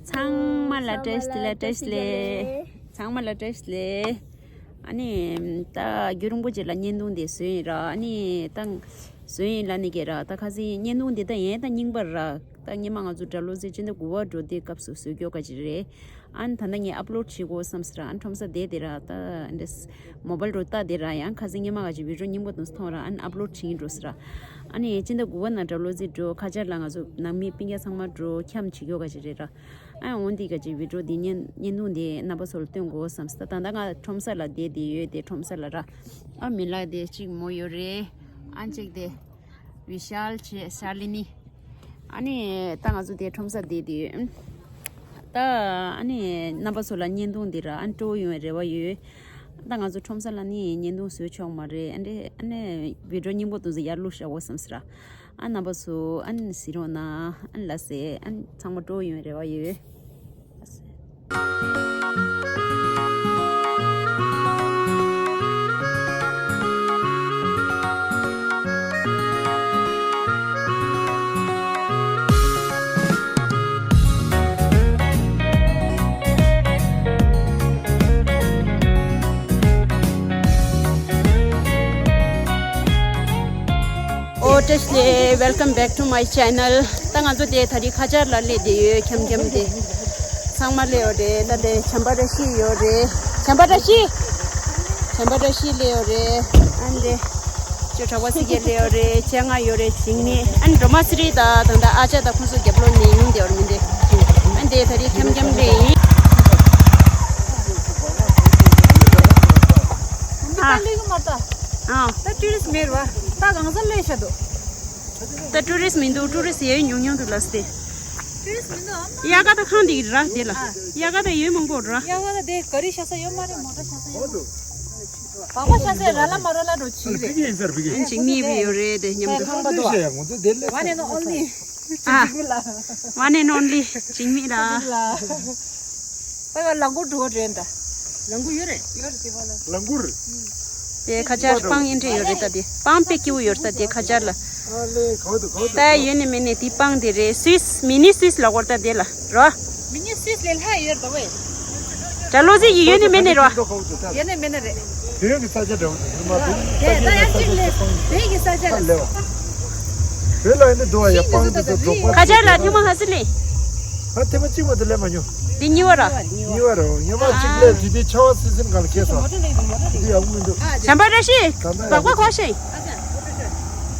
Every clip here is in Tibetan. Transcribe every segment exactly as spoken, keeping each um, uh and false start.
ཚང་མ་ལ་བཀྲ་ཤིས་བདེ་ལེགས། བཀྲ་ཤིས་བདེ་ལེགས། ཚང་མ་ལ་བཀྲ་ཤིས་བདེ་ལེགས། ཨ་ནི་ད་རྒྱུན་རིང་པོ་ཅིག་ལ་བརྙན་ཐུང་འདི་བཟོས་ཡིན་ར། ཨ་ནི་ད་བཟོས་ཡིན་ལབ་ནི་གི་ར། ད་ཁ་སང་བརྙན་ཐུང་འདི་ད་ཡིན་ད་རྙིང་པ་ར། ད་སྔོན་མ་ང་ཚོ་སྦྲ་ལོ་ཚེས་སྤྱི་ཟླ་དགུ་པ་འགྲོ་དུས་སྐབས་སུ་བཟོས་རྒྱུ་ག་ཅིག་རེད། ཨ་ནི་ད་ལྟ་ངས་ཨབ་ལོཌ་བྱེད་དགོས་བསམ་སོང་ར། ཨ་ནི་ཁྲོམ་ས་བསྡད་དེ་ར། ད་འདི་མོ་བལ་རུ་ལྟ་དེ་ར། ཡང་ཁ་སང་སྔོན་མ་ག་ཅིག་བི་ཌིའོ་རྙིང་པ་དུ་མཐོང་ར། ཨ་ནི་ཨབ་ལོཌ་བྱེད་ཀྱིན་འགྲོ་སོང་ར། ཨ་ནི་སྤྱི་ཟླ་དགུ་པ་ནང་སྦྲ་ལོ་ཚེས་འགྲོ། ཁ་ཆར་ལ་ང་ཚོ་ནང་མི་སྤུན་ཀྱག་ཚང་མ་འགྲོ་འཁྱམ་བྱེད་རྒྱུ་ག་ཅིག་རེད་ར། ཨ་འོ་འདི་ག་ཅིག་བི་ཌིའོ་འདི་བརྙན་བརྙན་ཐུང་འདི་རྣམ་པ་ཚོ་ལ་སྟོན་དགོས་བསམ་སོང་། ད་ད་ལྟ་ང་ཁྲོམ་ས་ལ་བསྡད་དེ་ཡོད་དེ། ཁྲོམ་ས་ལ་ར། ཨ་མི་ལགས་དེ་གཅིག་མོ་ཡོད་རེད། ཨ་གཅིག་དེ་བི་ཤཱལ་བྱས་ཤཱ་ལི་ནི། ཨ་ནི་ད་ང་ཚོ་དེ་ཁྲོམ་ས་བསྡད་དེ་ཡོད། ད་ཨ་ནི་རྣམ་པ་ཚོ་ལ་བརྙན་ཐུང་འདི་ར་ཨ་ནི་སྤྲོ་པོ་ཡོང་བའི་རེ་བ་ཡོད། ད་ང་ཚོ་ཁྲོམ་ས་ལ་ནི་བརྙན་ཐུང་བཟོས་ཆོག་མ་རེད། ཨ་འདྲེ་ཨ་ནི་བི་ཌིའོ་རྙིང་པོ་དུ་ཚོ་ཡར་བླུགས་བཞག་དགོས་བསམ་སོང་ར། ཨ་རྣམ་པ་ཚོ་ཨ་ནི་གཟིགས་རོགས་གནང་། ཨ་ནི་ལགས་སེ། ཨ་ནི་ཚང་མ་སྤྲོ་པོ་ཡོང་བའི་རེ་བ་ཡོད། ཨོ་བཀྲ་ཤིས་བདེ་ལེགས། Welcome back to my channel. ད་ང་ཚོ་དེ་ད་རིང་ཁ་ཆར་ལ་སླེབས་བསྡད་ཡོད། འཁྱམ་འཁྱམ་དེ་ཚང་མ་སླེབས་ཡོད་རེད། ད་དེ་བྱམས་པ་བཀྲ་ཤིས་ཡོད་རེད། བྱམས་པ་བཀྲ་ཤིས། བྱམས་པ་བཀྲ་ཤིས་སླེབས་ཡོད་རེད། ཨ་ནི་དེ་ཅོ་གྲྭ་པ་སི་ཀེ་སླེབས་ཡོད་རེད། ཆེ་ང་ཡོད་རེད། འཇིགས་མེད། ཨ་ནི་སྒྲོལ་མ་ཚེ་རིང་དང་ད་ལྟ་ཨ་ཅག་དང་ཁོང་ཚོ་རྒྱབ་ལོགས་ནས་ཡོང་བསྡད་ཡོད་རེད། མི་འདི་ཨ་ནི་དེ་ད་རིང་འཁྱམ་འཁྱམ་སླེབས་ཡིན། ཨ། ད་ཀླུ་གི་མ་ལྟ། ཨ། ད་ཊུ་རི་སི་མེད་ར། ད་གང་ས་སླེབས་ཤག་འདུག་ད་ཊུ་རི་སི་མི་འདུག་ཊུ་རི་སི་ཡོད་ཉུང་ཉུང་འདུག་ལགས་སེ། ཊུ་རི་སི་མི་འདུག་ཨ་མ། དབྱར་ཁ་ད་ཁང་འདི་ར་དེ་ལ། ཨ། དབྱར་ཁ་ད་ཡོད་མང་པོ་ར། དབྱར་ཁ་ད་དེ་ག་རི་ཤ་ས་ཡོད་མ་རེད། མོ་ཊ་ཤ་ས་ཡོད་མ་རེད། སྦག་སྦག་ཤ་ས་ར་ལ་མ་ར་ལ་འགྲོ་བྱེད་རེད། འཇིགས་མེད་པའི་ཡོད་རེད་དེ་མཉམ་དུ། ཁང་པ་དུ། One and only. ཨ། One and only འཇིགས་མེད་ལགས། ལ། ལ་མགུར་འགྲོ་རེད་ད། ལ་མགུར་ཡོད་རེད། ཡོད་རེད་དེ་བ་ལ། ལ་མགུར། དེ་ཁ་ཆར་སྤང་ཨེ་འདྲ་ཡོད་རེད་ད། དེ་སྤང་དཔེ་སྐྱིད་པོ་ཡོད་རེད་ད། དེ་ཁ་ཆར་ལ། ཨ་ལེ་ག་བ་འདུག་ག་བ་འདུག་ད་ཡོད་ནི་མེད་ནི་དེ་སྤང་དེ་རེད། སུད་སི་མི་ནི་སུད་སི་ལ་གོར་ད་དེ་ལ་རོ། མི་ནི་སུད་སི་ལས་ལྷག་ཡོད་རེད་ད་ཝེ། སྦྲ་ལོ་ཚེས་ཀྱི་ཡོད་ནི་མེད་ནི་རོ། ཡོད་ནི་མེད་ནི་རེད། བོད་ཀྱི་ས་ཆ་འདྲ་བོ་དེ་མ་བོད་ཀྱི་ས་ཆ་ལས་བོད་ཀྱི་ས་ཆ་ལས་བོད་ལ་ཡིན་ན་འདུག་ཡ་སྤང་དེ་ཚོ་འབྲོག་པ། ཁ་ཆར་ལ་ཐེངས་མ་ག་ཚོད་ལེན། ཨ་ཐེངས་མ་གཅིག་མ་གཏོགས་ལེན་མ་མྱོང་། འདི་གཉིས་པ་ར། གཉིས་པ་ར། ཉི་མ་གཅིག་ལས་དེ་དེ་ཆར་པ་སིམ་སིམ་གང་ལ་ཁྱེར་སོང་། དེ་ཡག་པོ་མི་འདུག་བྱམས་པ་བཀྲ་ཤིས། སྦག་སྦག་གོ་ཤིང་།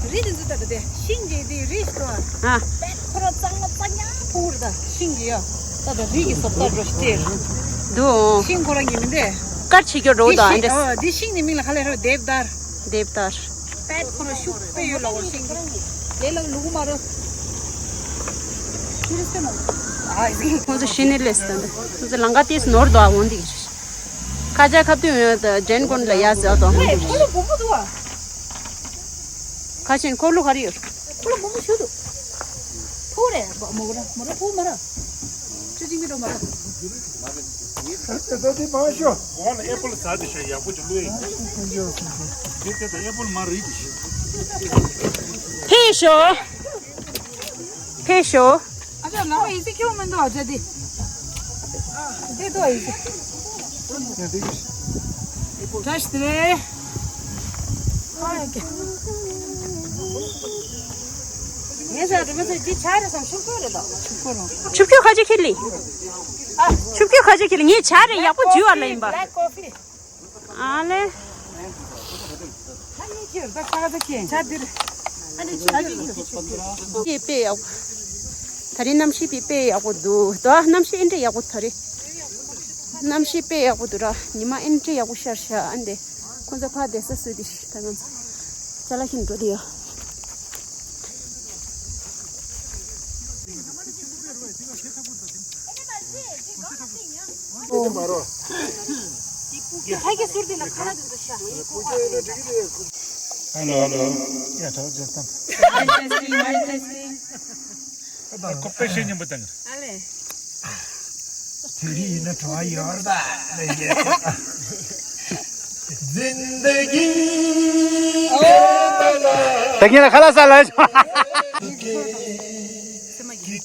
རི་དེ་ཚོ་ད་ད་དེ་ཤིང་གི་དེ་རི་ཞིག་འདུག་ཨ། པད་ཁོ་ར་གཙང་མ་གཙང་ཡང་ཕུ་ར་ད་ཤིང་གི་ཡ། ད་ད་རི་གི་སོབ་ད་རོ་ཤི་ཏེ། འདུག་ཤིང་ཁོ་ར་ངེ་མི་འདེ། དཀར་ཆེ་གྱོ་འགྲོ་དང་ཨ་འདྲེ། འདི་ཤིང་ནི་མིང་ལ་ཁ་ལས་ར་དེབ་དར། དེབ་དར། པད་ཁོ་ར་ཤུག་པེ་ཡོད་ལ་འོ་ཤིང་ལས་ལ་ལུག་མ་རོ། ཁོང་ཚོ་ཤི་ནི་ལས་སྟངས་འདི་ཁོང་ཚོ་ལང་ཀ་ཏིས་ནོར་དོ་འོན་འདི། ཁ་ཆ་ཁ་ཏུ་ཡོད་ད་ཇན་ཀོན་ལ་ཡ་ཟ་དོ། ཁོ་ལོ་བུ་བུ་དུ་བ། ཁ་ཆེན་ཁོ་ལོ་ག་རེ་ཡོད། ཁོ་ལོ་བུ་བུ་ཤུ་དུ། ཕུ་རེ་མོ་ར་མོ་ར་ཕུ་མ་ར། ཆུ་ཅིང་གི་འགྲོ་མ་ར། ད་དེ་མ་ཤོ། འོ་ལ་ཨེ་པལ་ཟ་དེ་ཤ་ཡག་པོ་ཅིག་བླུགས་ཡིན། དེ་དེ་ད་ཨེ་པལ་མ་རིག་དེ་ཤི། ཕེ་ཤོ། ཕེ་ཤོ། ཨ་ཅག་ལ་ཨི་ཟི་ཁྱོད་མི་འདུག་ཨ་ཅག་དེ། དེ་དོ་ཨི་ཟི། བཀྲ་ཤིས་བདེ་ལེགས། ངས་ཟ་དུ་མི་ཚེ་འདི་ཆ་རེ་སམ་ཤུགས་པོ་རེད་དོ། ཤུགས་པོ་རོ། ཆུ་ཁྱུ་ཁ་ཅིག་ཁྱེར་ལི། ཨ། ཆུ་ཁྱུ་ཁ་ཅིག་ཁྱེར་ལི། ངས་ཆ་རེ་ཡག་པོ་འཇུས་བ་ལ་ཡིན་པ། Black coffee། ཨ་ལེ། ཆ་འདིར། དེ་དཔེ་ཡག་པོ། ད་རེས་གནམ་གཤིས་དཔེ་དཔེ་ཡག་པོ་འདུག་དོ། གནམ་གཤིས་ཨེ་འདྲ་ཡག་པོ་ད་རེས། གནམ་གཤིས་དཔེ་ཡག་པོ་འདུག་ར། ཉི་མ་ཨེ་འདྲ་ཡག་པོ་ཤར་ཤག་ཨ་འདི། ཁོང་ཚོ་ཕར་བསྡད་ས་བཟོས་ཏེ་ཤི། ད་ང་ཚོ་ཅ་ལག་ཁྱེར་འགྲོ་དེ་ཡོད། ཨོ་མ་རོ། ཧེ་ལོ་ཧེ་ལོ། ཡ་གྲོགས་བྱེད་དང་། ཁོ་དཔེ་བཤད་སྙིང་པོ་བཏང་། ཨ་ལེ། དེ་རིང་ཡིན་ན་གྲོགས་ཡོད་ད་ལས་ཡེ། ད་ངས་ལ་ཁ་ལག་ཟ་ལ།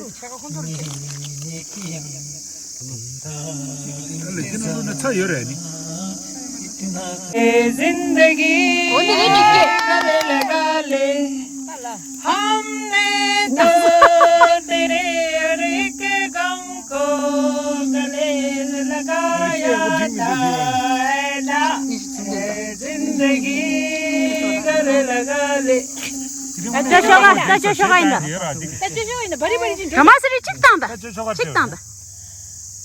ལས་ཀྱི་ནང་ལོགས་ན་ཚ་ཡོད་རེད་ནི། ए जिंदगी गले लगा ले, हमने तो तेरे हर एक गम को गले लगाया था, ए जिंदगी गले लगा ले। ད་ཅོ་ཤོག་ཨ། ད་ཅོ་ཤོག་ཨ་ཡིན་ད། ད་ཅོ་ཤོག་ཨ་ཡིན་ད། བ་རི་བ་རི་ཅིག་གྲོ་མ་སི་རི་གཅིག་བཏང་ད། ད་ཅོ་ཤོག་ཨ་གཅིག་བཏང་ད།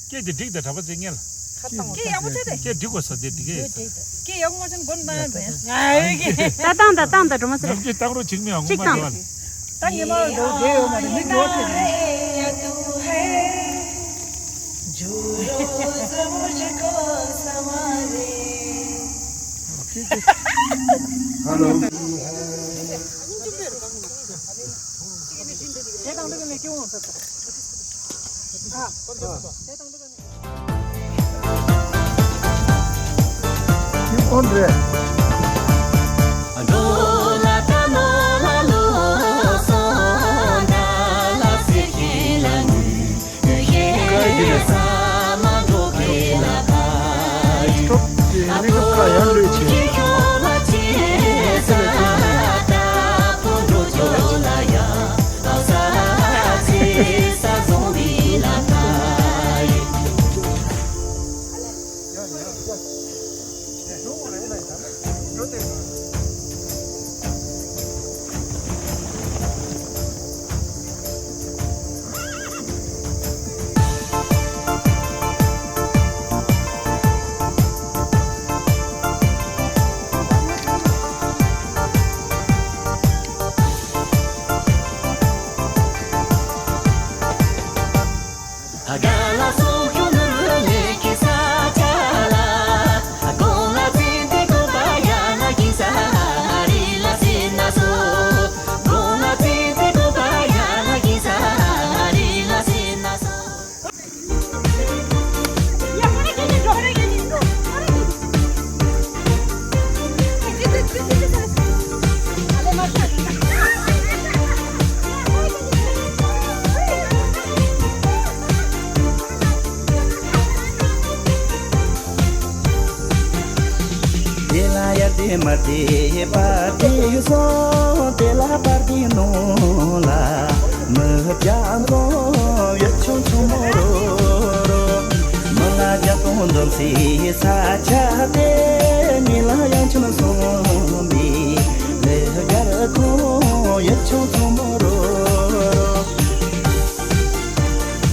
སྐད་དེ་འགྲིག་ད་གྲྭ་པ་ཚེ་སྔོན་ལ། སྐད་ཡག་པོ་བྱས་ཏེ། སྐད་འགྲིག་གོ་ས་དེ་འགྲིག་གི་ཡོད་ད། སྐད་ཡག་པོ་མ་བྱས་ན་མགོ་ནས་བཏང་ཡ་མེད། ད་བཏང་ད་བཏང་ད་གྲོ་མ་སི་རི། ནམ་རྒྱུན་བཏང་རོགས་བྱེད་མི་ཡང་ངོ་མ་གཅིག་བཏང་། འགྲོ་བ་ནི། ད་ཉི་མ་འགྲོ་བསྡད་ཡོད་མ་རེད། མི་འགྲོ་བ་ཐེབས་རེད། ཧ་ལོ། ཨོན་རེད། དེ་ལ་ཡར་དེ་མར་དེ་བར་དེ་ཡོད་སོང་། དེ་ལ་བར་དེ་ནང་ལ་མི་རྒྱ་མཚོ་ཡོད་ཆུང་ཆུང་མོ་རོ་རོ། མི་ལ་རྒྱ་སྟོང་འཛོམས་སའི་ས་ཆ་དེ། ཉིན་ལ་ཡང་ཆུང་སོང་བའི་ལས་ཀར་ཁོང་ཡོད་ཆུང་ཆུང་མོ་རོ་རོ།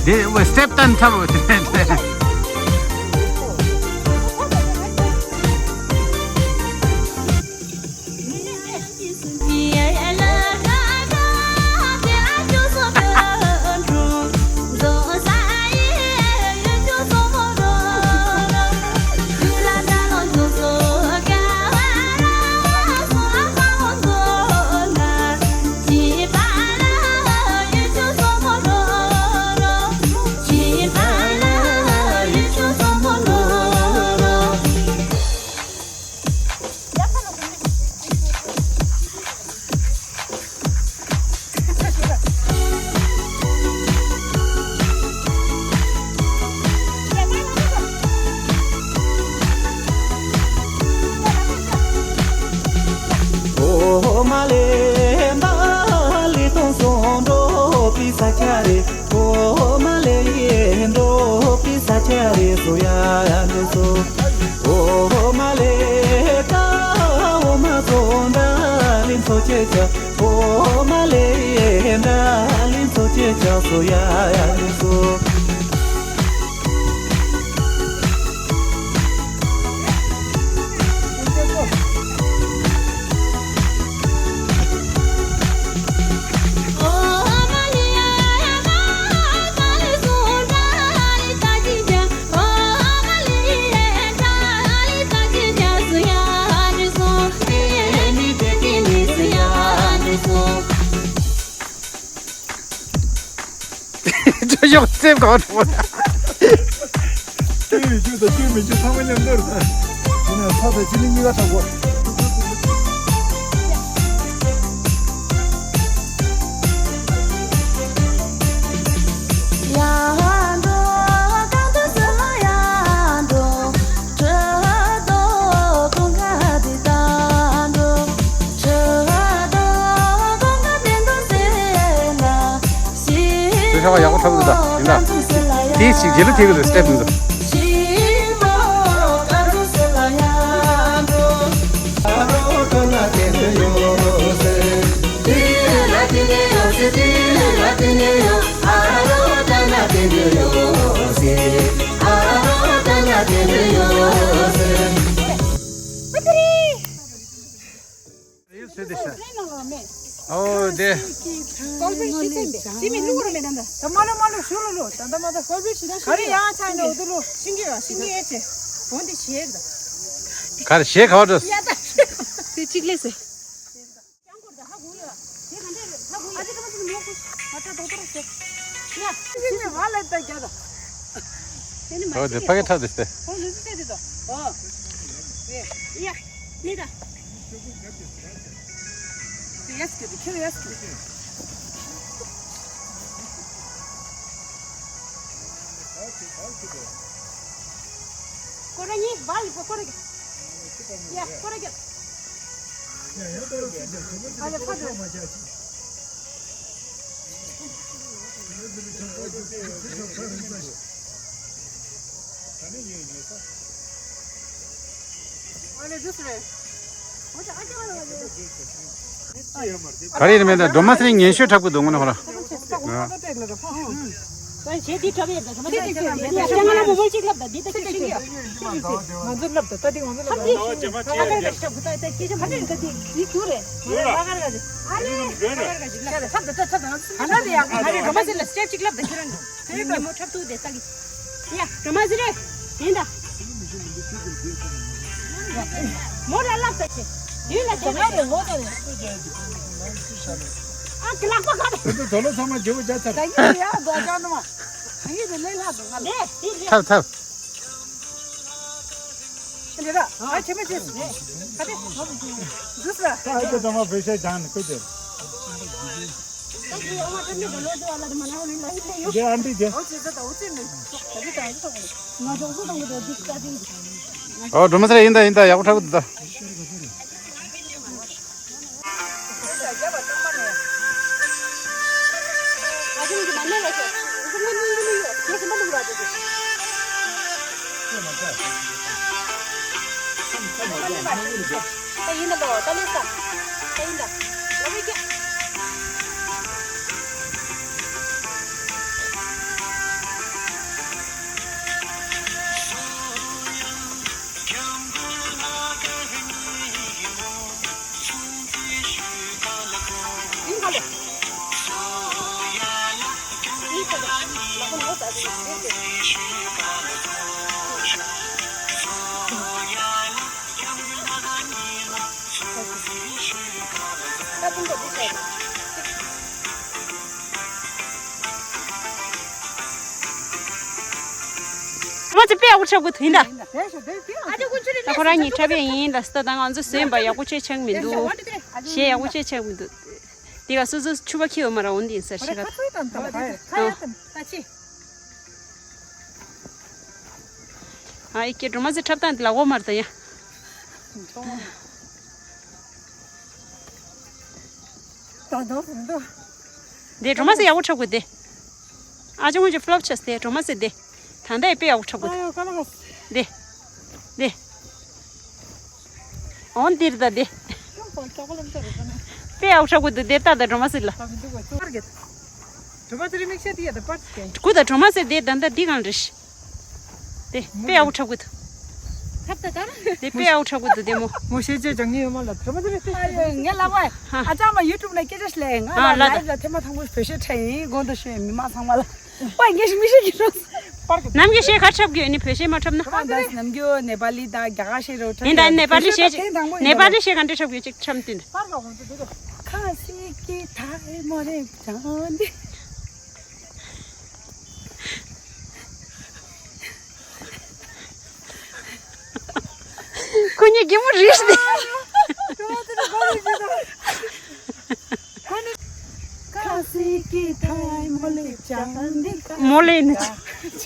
དེ་བས་སི་ཊེབ་བཏང་ཐབས་བོ་དེ། ཅོ་ཤོག་རྩེབ་གང་འགྲོ། ཅོ་ཡོད་ཅོ་དང་ཅོ་མི་ཅོ་ཚང་མ་མཉམ་འདོར་དང་། ཁོ་ན་ཚ་དང་ཅི་ནི་གཉིས་ཀ་དྲག་གོ། ཅོ་ཤོག་ཡག་པོ་འཁྲབ་འདུག་ད་ཡིན་ད། དེ་ཞིག་རྗེས་ལ་ཐེབས་ཀྱི་འདུག་སི་ཊེབ་འདི་ཚོ། ཨོ་དེ། ག་རེ་གཞས་ག་བ་འགྲོ། དེ་གཅིག་ལས་ཟེར། ཨོ་དེ་ཕ་གི་འཁྲབ་དེ་སྟེ། ག་རེ་ཡིན་མིན་ད་སྒྲོལ་མ་ཚེ་རིང་ངན་ཤོས་འཁྲབ་གི་འདུག་ངོ་ན་ཧོ་ལ། ཐབ་ཐབ། ཨོ་སྒྲོལ་མ་ཚེ་རིང་ཡིན་ད་ཡིན་ད་ཡག་པོ་འཁྲབ་གི་འདུག་ད། ང་ཚོ་དཔེ་ཡག་པོ་འཁྲབ་དགོས་ཐུག་ཡིན་ད། ད་ཁོ་རང་གཉིས་འཁྲབ་ཡག་ཡིན་ད་སྟ་ད་ང་ཚོ་ཟོས་པ་ཡག་པོ་ཅིག་ཆགས་མི་འདུག་གཞས་ཡག་པོ་ཅིག་ཆགས་མི་འདུག་དེ་ག་སོ་སོ་ཕྱུ་པ་ཁྱེར་ཡོད་མ་ར་འོན་ཏེ་ཡིན་ས་ཤི་ཁ་ད། ཨ་ཨི་ཀེ་སྒྲོལ་མ་ཚེ་འཁྲབ་སྟངས་འདི་ལ་འོ་མར་ད་ཡ། ཨ་ ད་དོ་ཟིན་དོ། འདི་སྒྲོལ་མ་སེ་ཡག་པོ་འཁྲབ་དགོས་དེ། ཨ་ཅག་ངོས་ཀྱི་ཕློབ་ཆགས་ཏེ་སྒྲོལ་མ་སེ་དེ། ད་ལྟ་ཡི་དཔེ་ཡག་པོ་འཁྲབ་དགོས་དེ། ཨ་ཡོ་ཀ་ལ་ག་སི། དེ། དེ། འོན་ཏེ་ད་དེ། དཔེ་ཡག་པོ་འཁྲབ་དགོས་དེ་དེ་ལྟ་ད་སྒྲོལ་མ་སེ་ལ། སྒྲོལ་མ་སེ་རི་མིག་ཤ་དེ་ཡ་ད་པར་ཅིག་གན། ཀུ་ད་སྒྲོལ་མ་སེ་དེ་ད་ལྟ་འདི་གང་རེད། དེ་དཔེ་ཡག་པོ་འཁྲབ་དགོས་དེ། ཐབ་ད་ད། དེ་དཔེ་ཡག་པོ་འཁྲབ་དགོས་དེ་དེ་མོ། མོ་ཤེས་བྱ་སྦྱང་ངེས་ཡོད་མ་ལ་དེ་མ་དེ་རེད་དེ། ཨ་ཡོ་ངས་ལབ་པ། ཧ། ཨ་ཅག་མ་ཡུ་ཊུབ་ནས་སྐད་ཆ་ལས་ང་ཨ་ལ་ལ་ལའིབ་ལ་ཐེངས་མ་དང་པོ་བོད་གཞས་འཁྲབ་ཡིན་དགོངས་དག་ཞུ་ཡིན་མི་མང་ཚང་མ་ལ། ཝའི་ངས་ཤི་མི་ཤེས་ཀྱི་རོ། ནམ་རྒྱུན་གཞས་ག་འཁྲབ་གི་ཡོད་ནི་བོད་གཞས་མ་འཁྲབ་ན། ཁ་ད་ནམ་རྒྱུན་ནེ་པ་ལི་དང་རྒྱ་གར་གཞས་རོ་འཁྲབ་ཡིན་ད་ནེ་པ་ལི་གཞས་ནེ་པ་ལི་གཞས་ག་འདྲ་འཁྲབ་གི་ཡོད་ཅིག་འཁྲབ་དུས་འདི། ཁ་སི་ཀི་ཐའི་མོ་རེ་བྱང་འདི། ཁོ་གཉིས་གད་མོ་རེད་ཟེར། ཁ་སི་ཀི་ཐའི་མོ་ལེ་ཅང་དི་ཁ། མོ་ལེ་ནི་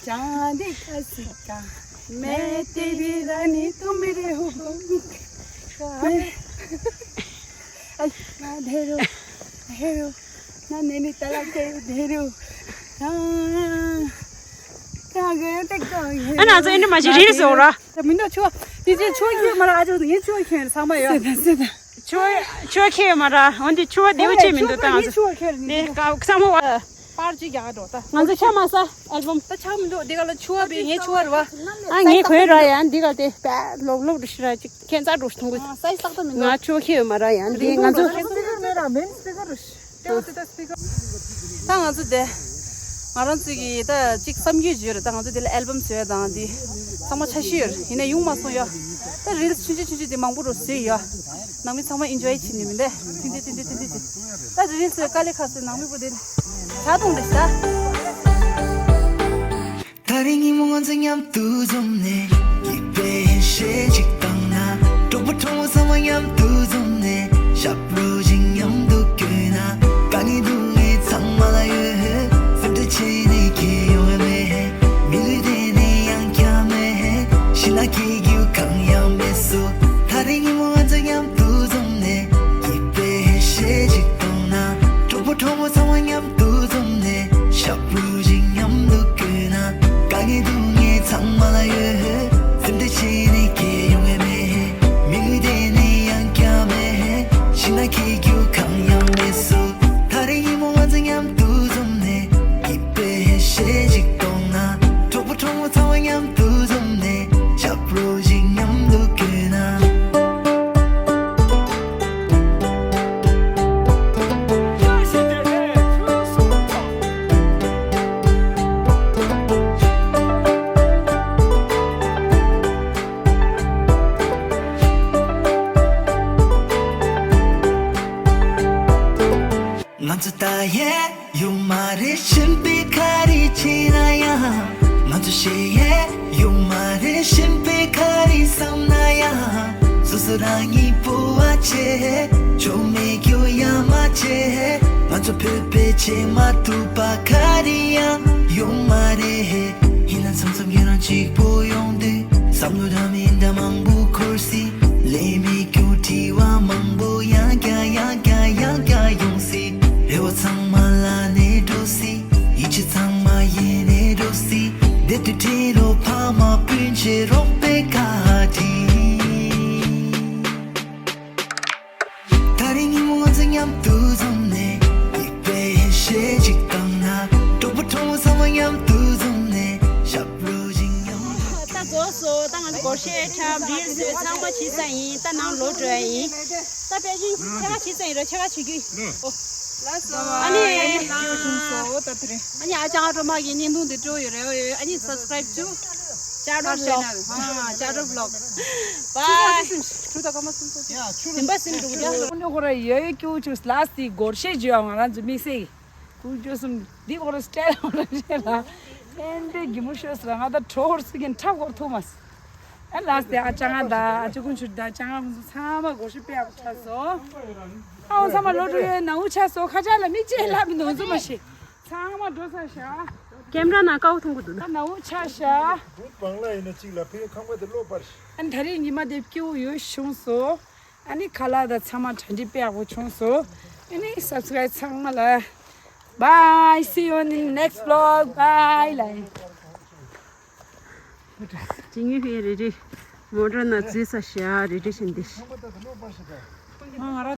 ཅང་དི་ཁ་སི་ཀ། མེ་ཏེ་བི་ར་ནི་ཏུ་མི་རེ་ཧུ་གོ་མི་ཀ། ཨ་ཧེ་རོ། ཧེ་རོ། ན་ནེ་ནི་ཏ་ལ་ཁེ་དེ་རུ། ཨ། ཀ་གེ་ཏེ་ཀ་གེ། ཨ་ན་ཚོ་ཨེ་འདྲ་མ་བྱེད་རིལ་སོ་ར། ད་མི་འདུག་ཆུ་བ། དེ་ཚེ་ཆུ་བ་ཁྱེར་མ་ར་ཨ་ཅོ་ངས་ཆུ་བ་ཁྱེར་ཚང་མ་ཡོད། སེ་ད་སེ་ད། ཆུ་བ་ཆུ་བ་ཁྱེར་ཡོད་མ་ར་འོན་ཏེ་ཆུ་བ་བདེ་བོ་ཆེ་མི་འདུག་ད་ང་ཚོ། ཆུ་བ་ཁྱེར་ནི། ནས་ཀ་ཚང་མ་བ། པར་ཅིག་རྒྱག་འགྲོ་ད། ང་ཚོ་ཆ་མ་ས་ཨལ་བམ། ད་ཆག་མི་འདུག་འདི་ག་ལ་ཆུ་བ་བི་ངས་ཆུ་བ་རུ་བ། ཨ་ངས་གོན་ར་ཡ་འདི་ག་དེ་པ་ལོག་ལོག་རུ་ཤི་ར་ཅིག་ཁྱེད་ཚ་འགྲོ་ཐུང་གི། ཨ་སའི་ལྟག་ཏུ་མི་འདུག་ང་ཆོ་ཁེ་ཡོད་མ་ར་ཡང་འདི་ང་ཚོ། སི་པི་ཀར་མེད་ར་མེན་སི་པི་ཀར་རུ་ཤི། ད་ང་ཚོ་དེ། ང་རང་ཚོ་གི་ད་ཅིག་བསམ་རྒྱུ་ཡོད་རེད། ད་ང་ཚོ་དེ་ལ་ཨལ་བམ་བཟོས་དང་དེ་ཚང་མ་འཆར་གཞི་ཡོད་རེད། ཡིན་ན་ཡོང་མ་སོང་ཡ། ད་རིལ་ཆུང་ཆུང་ཆུང་ཆུང་དེ་མང་པོ་རུ་བཟོས་ཡ། ནང་མི་ཚང་མ་ཨིན་ཇོའི་བྱེད་ནི་མི་འདས་ཐིན་ཐིན་ཐིན་ཐིན་ཐིན་ཐིན། ད་རིལ་བཟོས་དཀའ་ལས་ཁག་སེ་ནང་མི་པོ་དེ་ལ་ཇ་འཐུང་རེད་ཤག་ད་རིང་ཉིན་མོ་ང་ཚོ་མཉམ་དུ་འཛོམས་ནས། ཡིད་དཔེ་ཞེ་གཅིག་བཏང་ན། གྲོགས་པོ་གྲོགས་མོ་ཚང་མ་མཉམ་དུ་འཛོམས་ནས། ཞབས་བྲོ་ཞིག་མཉམ་དུ་བརྐོས་ན། དཀའ་ངལ་སྡུག་བསྔལ་ཚང་མ་ལ་ཡོད། སེམས་ཁྲལ་བྱས་ནས་ཁྱད་ཡོང་བ་མེད། མི་ལུས་དེ་ནས་ཡང་བསྐྱར་མེད། ཤི་ན་སྐྱེ་རྒྱུ་གང་ཡང་མེད་སོ། ད་རིང་ཉིན་མོ་ང་ཚོ་མཉམ་དུ་འཛོམས་ནས། ཡིད་དཔེ་ཞེ་གཅིག་བཏང་ན། གྲོགས་པོ་གྲོགས་མོ་ཚང་མ་མཉམ་དུ་འཛོམས་ནས། ཞབས་བྲོ་ཞིག་མཉམ་དུ་བརྐོས་ན། དཀའ་ངལ་སྡུག་བསྔལ་ཚང་མ་ལ་ཡོད། སེམས་ཁྲལ་བྱས་ནས་ཁྱད་ཡོང་བ་མེད། མི་ལུས་དེ་ནས་ཡང་བསྐྱར་མེད། ཤི་ན་སྐྱེ་རྒྱུ་གང་ཡང་མེད་སོ། ད་རིང་ཉིན་མོ་ང་ཚོ་མཉམ་དུ་འཛོམས་ནས། ཡིད་དཔེ་ཞེ་གཅིག་བཏང་ན། གྲོགས་པོ་གྲོགས་མོ་ཚང་མ་མཉམ་དུ་འཛོམས་ནས། ཞབས་བྲོ་ཞིག་མཉམ་དུ་བརྐོས་ན། ང་ཚོ་ད་ཡས་ཡོད་མ་རེད། གཞན་པའི་ག་རེ་བྱས་ན་ཡང་། ང་ཚོ་ཞེ་ཡས་ཡོད་མ་རེད། གཞན་པའི་ག་རེ་བསམ་ན་ཡང་། སོ་སོ་རང་ཉིད་སྤོབས་པ་བྱེད། ཆོ་མེད་རྒྱུ་ཡ་མ་བྱེད། ང་ཚོ་བོད་པའི་བྱེད་མ་ཐུབ་པ་ག་རེ་ཡང་ཡོད་མ་རེད། ཡིན་ན་མཚམས་མཚམས་ཁྱེད་རང་གཅིག་པོ་ཡོང་དུས། བསམ་བློ་འདྲ་མི་འདྲ་མང་པོ་འཁོར་སྲིད། ལས་མེད་རྒྱུ་དྲི་བ་མང་པོ་ཡང་བསྐྱར་ཡང་བསྐྱར་ཡང་བསྐྱར་ཡོང་སྲིད། རེ་བ་ཚང་མ་ལ་ནས་འགྲོ་སྲིད། ཡིད་ཆེས་ཚང་མ་ཡེ་ནས་འགྲོ་སྲིད། བདེ་སྡུག་འཕྲད་རོགས། ཕ་མ་སྤུན་མཆེད་རོགས་པའི་བཀའ་དྲིན། ད་རིང་ཉིན་མོ་ང་ཚོ་མཉམ་དུ་འཛོམས་ནས། ཡིད་དཔེ་ཞེ་གཅིག་བཏང་ན། གྲོགས་པོ་གྲོགས་མོ་ཚང་མ་མཉམ་དུ་འཛོམས་ནས། ཞབས་བྲོ་ཞིག་མཉམ་དུ། ད་འགོ་སོ་ད་ང་ཚོ་སྒོར་གཞས་འཁྲབ་རིལ་བཟོས་ཚང་མ་བྱེད་ས་ཡིན། ད་ནང་ལོག་འགྲོ་ཡ་ཡིན། ད་པེ་ཅིང་ཆེ་ཁ་བྱེད་ས་ཡིན་ར་ཆེ་ཁ་བྱེད་རྒྱུ་ཡིན། ཨོ། ལགས་སོ། ཨ་ནི། ཨ་ནི་ཨ་ཅག་སྒྲོལ་མ་གི་བརྙན་ཐུང་འདི་སྤྲོ་ཡོད་རེད། ཨ་ནི་སབ་སི་ཀ་རེབ་བྱུ། ལྕགས་སྒྲོལ་བི་ལོག་ཧ་ལྕགས་སྒྲོལ་བི་ལོག་བཱའི། ཁྱོད་ད་སྐར་མ་སུམ་ཅུ། ཡ་ཁྱོད་རིམ་པ་སེམས་འགྲོ་གི་འདུག་ཁོ་ར་ཡ་ཡ་སྐྱོ་བཅུག་ལགས་སི་སྒོར་གཞས་བརྗོད་ང་རང་ཚོ་དམིགས་བསལ་གྱི་སྐུ་བཅུ་གསུམ་འདི་ཁོ་ར་སི་ཊལ་ཁོ་ར་རེད་ལ། ཨེ་འདྲའི་གི་མོ་ཤོས་ར་ང་ད་གྲོགས་སུ་གིན་འཁྲབ་སྐོར་ཐུབ་མ་སི། ཨ་ལགས་སི་ཨ་ཅག་ང་ད་ཨ་ཅག་ཀུན་ཆུར་ད་ཅག་ང་ཁོང་ཚོ་ཚང་མ་སྒོར་གཞས་དཔེ་ཡག་པོ་འཁྲབ་སོང་། ཨ་འོ་ཚང་མ་ལོ་དྲུག་ཡོད་ན་འུ་ཆ་སོ་ཁ་ཅག་ལ་མིག་ཅེ་ལབ་མི་འདུག་འཛུམ་མ་ཤེས། ཚང་མ་འགྲོ་ས་ཤག་ཀེམ་ར་ནང་ཀ་བོ་མཐོང་གི་འདུག་ན། ད་ནའུ་ཆ་ཤག་བུ་བང་ལ་ཡིན་ན་གཅིག་ལ་ཕེ་ཁང་པ་དེ་ལོག་པར་ཤི། ཨ་ད་རེས་ཉི་མ་དེ་སྐྱིད་པོ་ཡོད་བྱུང་སོང་། ཨ་ནི་ཁ་ལག་དང་ཚང་མ་གྲ་སྒྲིག་དཔེ་ཡག་པོ་བྱུང་སོང་། ཨ་ནི་subscribe་ཚང་མ་ལ། Bye, see you in the next vlog. Bye. ལ་ཇི་ཉི་ཧེ་རེ་རེ་མོ་ཊ་ནང་འཛུལ་ས་ཤ་རེ་རེ་བཞིན་འདི། ང་ར་